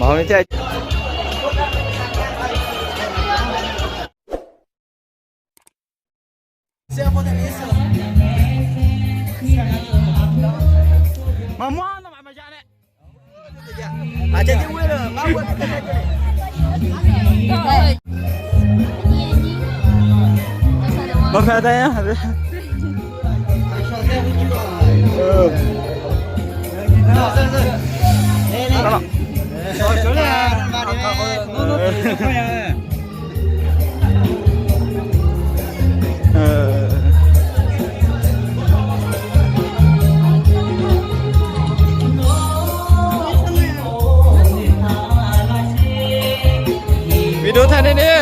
ເຮົາໃນແທ້ ວິດີໂອຖ່າຍໄດ້ເດີ.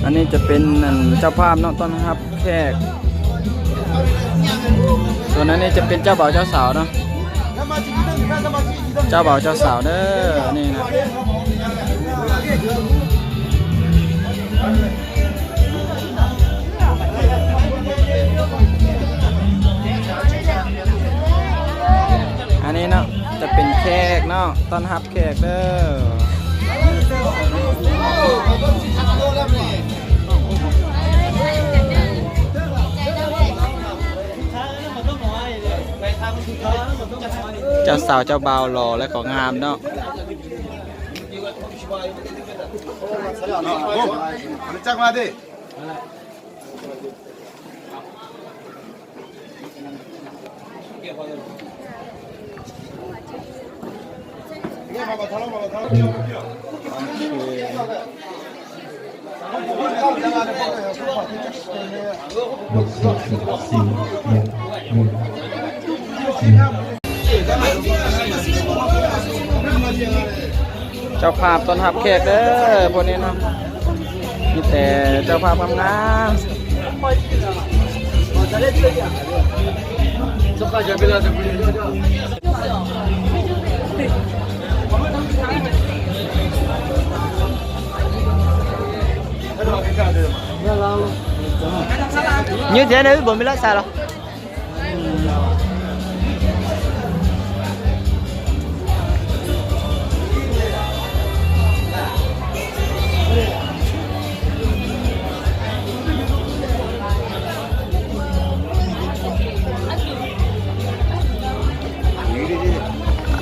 ອັນນີ້ຈະເປັນ ອັນ ເຈົ້າພາບເນາະ ຕ້ອນຮັບແຂກ. ສ່ວນອັນນີ້ຈະເປັນເຈົ້າບ່າວເຈົ້າສາວເນາະ ເຈົ້າບ່າວເຈົ້າສາວເດີ ອັນນີ້ນະ. ອັນນີ້ເນາະ ຈະເປັນແຂກເນາະ ຕ້ອນຮັບແຂກເດີ. ເຈົ້າສາວເຈົ້າບ່າວຫຼໍ່ ແລະ ກໍງາມເນາະ. ຫົກ ສີ່ ສາມ ສອງ ໜຶ່ງ ໜຶ່ງ. ເຈົ້າພາບຕ້ອນຮັບແຂກເດີ ພວກນີ້ເນາະ ມີແຕ່ເຈົ້າພາບງາມໆ.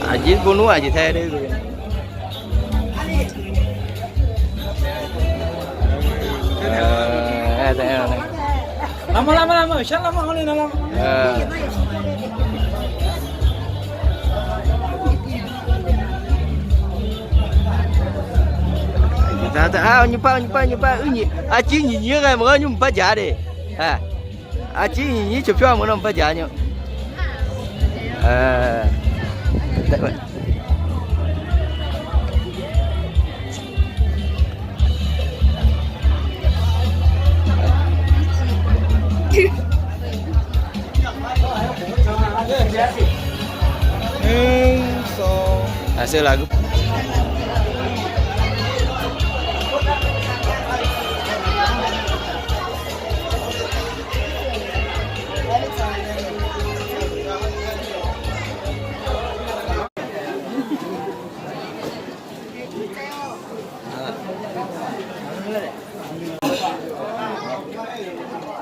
Aji bunu aji thai de. ເອີ ແຕ່ ລຳມາ ລຳມາ ລຳມາ ເຊີນ ລຳມາ ເອົາເລີຍນະ ລຳມາ ເອີ ຕາ ຕາ ອ້າວ ຍູປາ ຍູປາ ຍູປາ ອື ຍ ອາຈີ ຍ ຍ ຍ ໄງ ມັນກໍຍູປາຈາເດ ອາ Aci ni, ni chupyo mo no pa ja nyo. Eh. Hasil lagu.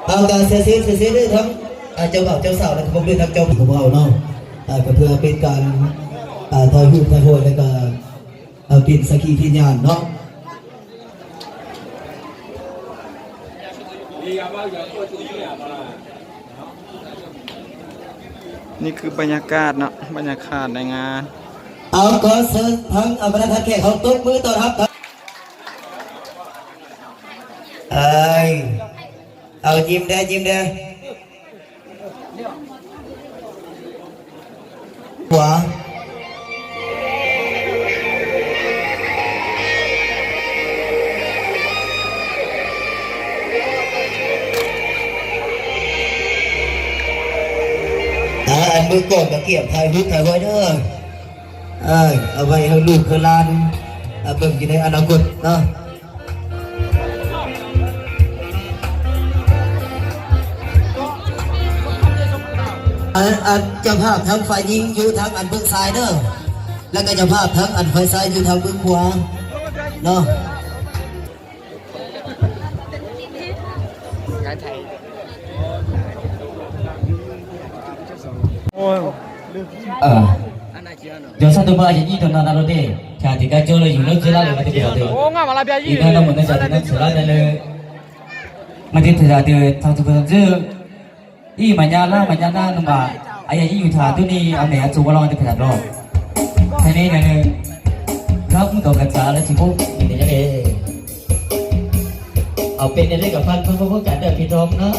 Halo, ການເສຍຊີວິດ ເສຍຊີວິດເດີທັງ ອ່າ ເຈົ້າບ່າວເຈົ້າສາວ ແລະ ພ້ອມດ້ວຍທັງເຈົ້າບ່າວຂອງເຮົາເນາະ ອ່າ ກໍເພື່ອເປັນການ ອ່າ ຖ່າຍຮູບຖ່າຍໂພສ ແລະ ກໍ ເອົາ ເປັນສັກຂີພິຍານເນາະ. ນີ້ຄືບັນຍາກາດເນາະ ບັນຍາກາດໃນງານ. ເອົາ ຂໍເຊີນທັງ ອາ ບັນດາທ່ານແຂກເຮົາຕົບມືຕ້ອນຮັບ. ເອີຍ ເອົາ ຍິ້ມແດ່ ຍິ້ມແດ່. ຂວາ ອ່າ ອັນມືກອງກໍກຽມຖ່າຍຮູບຖ່າຍໄວ້ເດີ ເອີ ເອົາໄວ້ໃຫ້ລູກໃຫ້ຫຼານ ເອົາເບິ່ງຢູ່ໃນອະນາຄົດເນາະ. ອັນ ອັນເຈົ້າພາບທາງຝ່າຍຍິງຢູ່ທາງອັນເບື້ອງຊ້າຍເດີ ແລ້ວກໍເຈົ້າພາບທາງອັນຝ່າຍຊາຍຢູ່ທາງເບື້ອງຂວາເນາະ. ເອີ Yo sa tu ba ya ni to na na lo de. Cha ti ka jo lo yu lo je la lo ma te pisa te. O nga ma la bia yi. Ina na mo na cha ti na cha la de le. Ma te pisa te ta tu pisa te. I ma nya la ma nya na no ma. Aya yi yu tha tu ni a me a tu wa lo ma te pisa lo. Te ni na ne. Ka ku to ka cha la ti ko ni ne le. ເອົາເປັນແນວໃດກໍຟັງພ້ອມໆກັນເດີພີ່ນ້ອງເນາະ.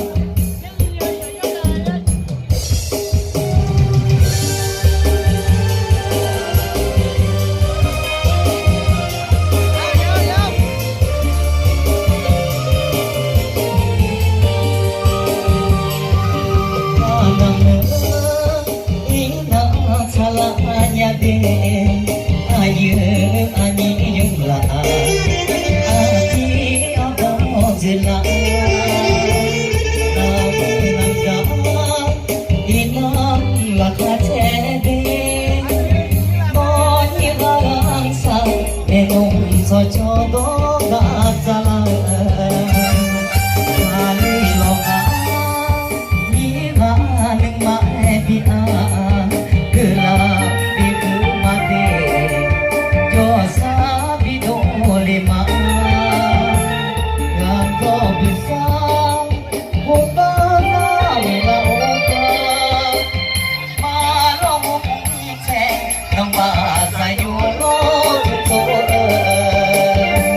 ນ້ອງບາສາຍຢູ່ໂລກໂຕເອີຍ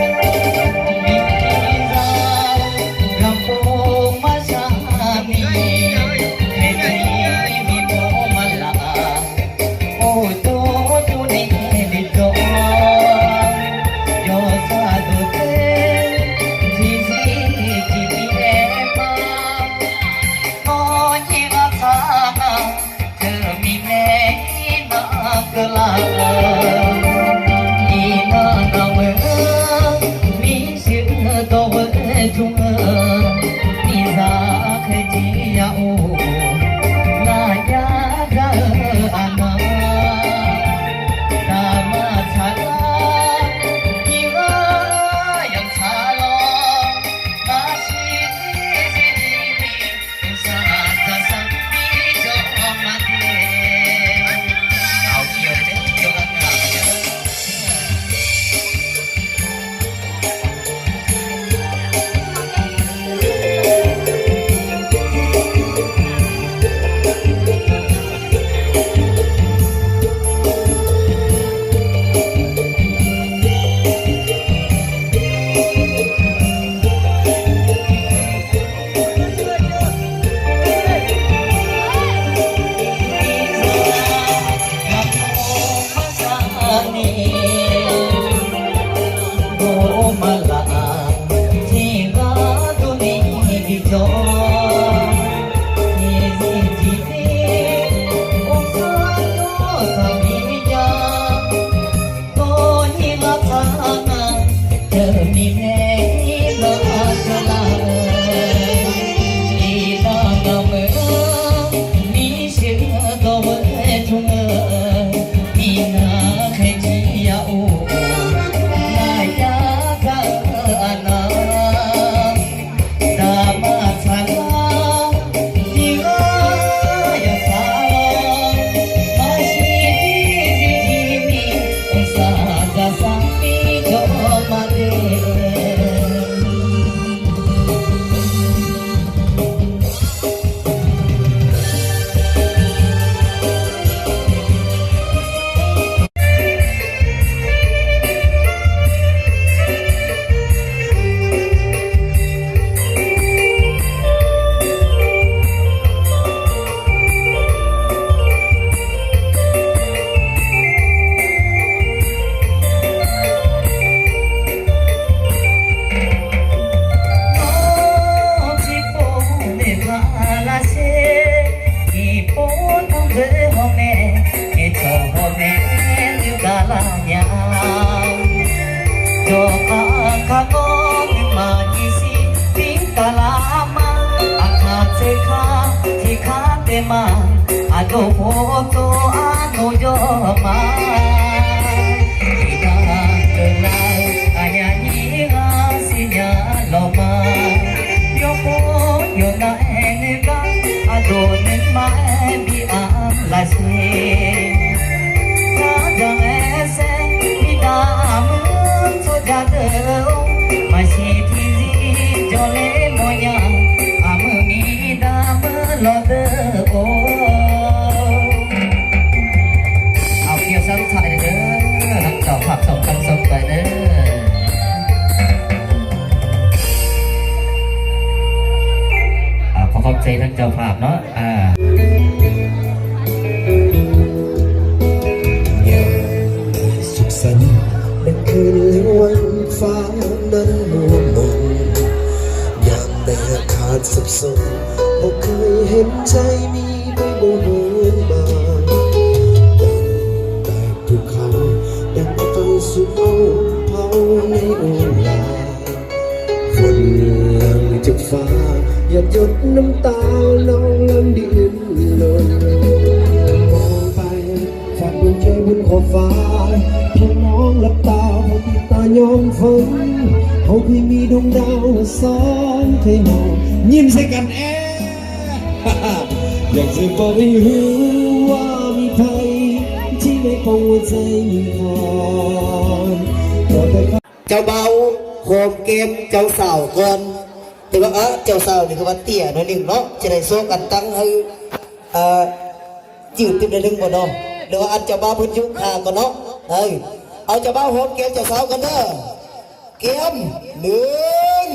ເອົາ ກຽວຊ້ຳໄທເດີ ທັງເຈົ້າພາບສອງທ່ານສົນໃຈເດີ. ອ່າ ຂໍຂອບໃຈທັງເຈົ້າພາບເນາະ ອ່າ. ຍາມໃດສຸກສັນ ດັ່ງຄືນແລງວັນ ຟ້ານັ້ນມົວມົນ ຍາມໃດຫາກຂາດສັບສົນ ບໍ່ເຄີຍເຫັນໃຈມີໃຜບໍ່ຮູ້ມາ ດັ່ງແຕກພູເຂົາ ດັ່ງໄຟສຸກເອົາເຜົາໃນອຸລາ ຝົນຫຼັ່ງຈາກຟ້າ ຫຍາດຢົດນ້ຳຕາ ນ້ອງຫຼັ່ງດິນລົນ ມອງໄປ ຝາກດວງໃຈບົນຂອບຟ້າ ພຽງນ້ອງຫຼັບຕາ ເຮົາປິດຕາຍອມຝັນ ເຮົາເຄີຍມີດວງດາວສອງ ເຄີຍມອງ ຍິ້ມໃສ່ກັນແອ ຢາກຈະບອກໃຫ້ຮູ້ວ່າມີໃຜ ທີ່ໄວ້ປອງຫົວໃຈຍິງຂອນ ຂໍແຕ່ ເຈົ້າບ່າວຫອມແກ້ມເຈົ້າສາວກ່ອນ ແຕ່ວ່າ ເອີ ເຈົ້າສາວນີ້ຄືວ່າເຕ້ຍໜ້ອຍໜຶ່ງເນາະ ຈະໄດ້ຊອກອັນຕັ້ງໃຫ້ ເອີ ຈືດຂຶ້ນໜ້ອຍໜຶ່ງບໍ່ເນາະ ຫຼືວ່າອັນເຈົ້າບ່າວເພິ່ນຍົກຂາກ່ອນເນາະ ເອີ ເອົາເຈົ້າບ່າວຫອມແກ້ມເຈົ້າສາວກ່ອນເດີ ກຽມ ໜຶ່ງ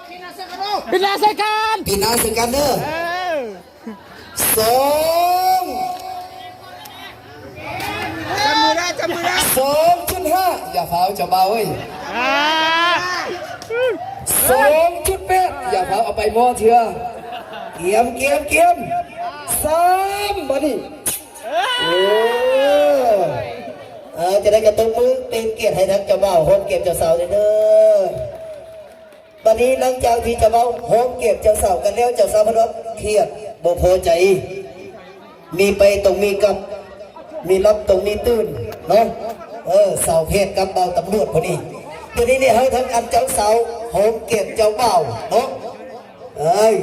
ປິ່ນໜ້າໃສ່ກັນ ປິ່ນໜ້າໃສ່ກັນເດີ. ສອງ ຈັບມືໄດ້ ຈັບມືໄດ້ ສອງຈຸດຫ້າ ຢ່າຟ້າວເຈົ້າບ່າວເອີຍ ອ່າ ສອງຈຸດແປດ ຢ່າຟ້າວເອົາໄປໝໍເທື່ອ ກຽມ ກຽມ ກຽມ ສາມ ບາດນີ້ ເອີ ເອີ ຈະໄດ້ກະຕົບມືເປັນກຽດໃຫ້ທັງເຈົ້າບ່າວ ຫອມແກ້ມເຈົ້າສາວເດີ. ບັດນີ້ຫຼັງຈາກທີ່ເຈົ້າບ່າວຫອມແກ້ມເຈົ້າສາວກັນແລ້ວ ເຈົ້າສາວເພິ່ນວ່າຄຽດບໍ່ພໍໃຈ ມີໄປຕ້ອງມີກັບ ມີຫຼັບຕ້ອງມີຕື່ນເນາະ ເອີ ສາວແພດກັບບ່າວຕຳຫຼວດພໍດີ ດຽວນີ້ນີ້ໃຫ້ທາງອັນເຈົ້າສາວຫອມແກ້ມເຈົ້າບ່າວເນາະ ເອີຍ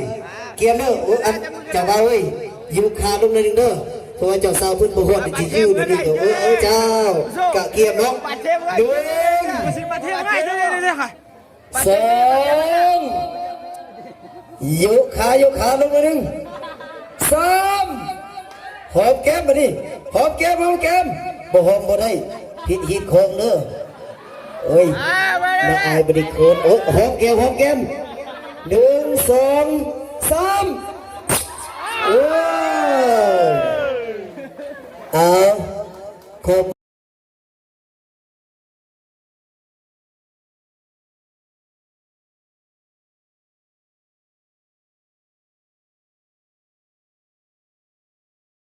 ກຽມເດີ ໂອ້ ອັນເຈົ້າບ່າວເອີຍ ຍົກຂາລົງໜ້ອຍໜຶ່ງເດີ ເພາະວ່າເຈົ້າສາວເພິ່ນບໍ່ຮອດທີ່ຊິຢືນດຽວນີ້ ເອີ ເອີ ເຈົ້າ ກະກຽມເນາະ ໜຶ່ງ ສອງ ຍົກຂາ ຍົກຂາລົງໜ້ອຍໜຶ່ງ ສາມ ຫອມແກ້ມບາດນີ້ ຫອມແກ້ມ ຫອມແກ້ມ ບໍ່ຫອມບໍ່ໄດ້ ຜິດຮີດຄອງເດີ ໂອ້ຍ ໜ້າອາຍບໍ່ໄດ້ຄົນ ໂອ້ ຫອມແກ້ມ ຫອມແກ້ມ ໜຶ່ງ ສອງ ສາມ ໂອ້ ເອົາ ຂອບ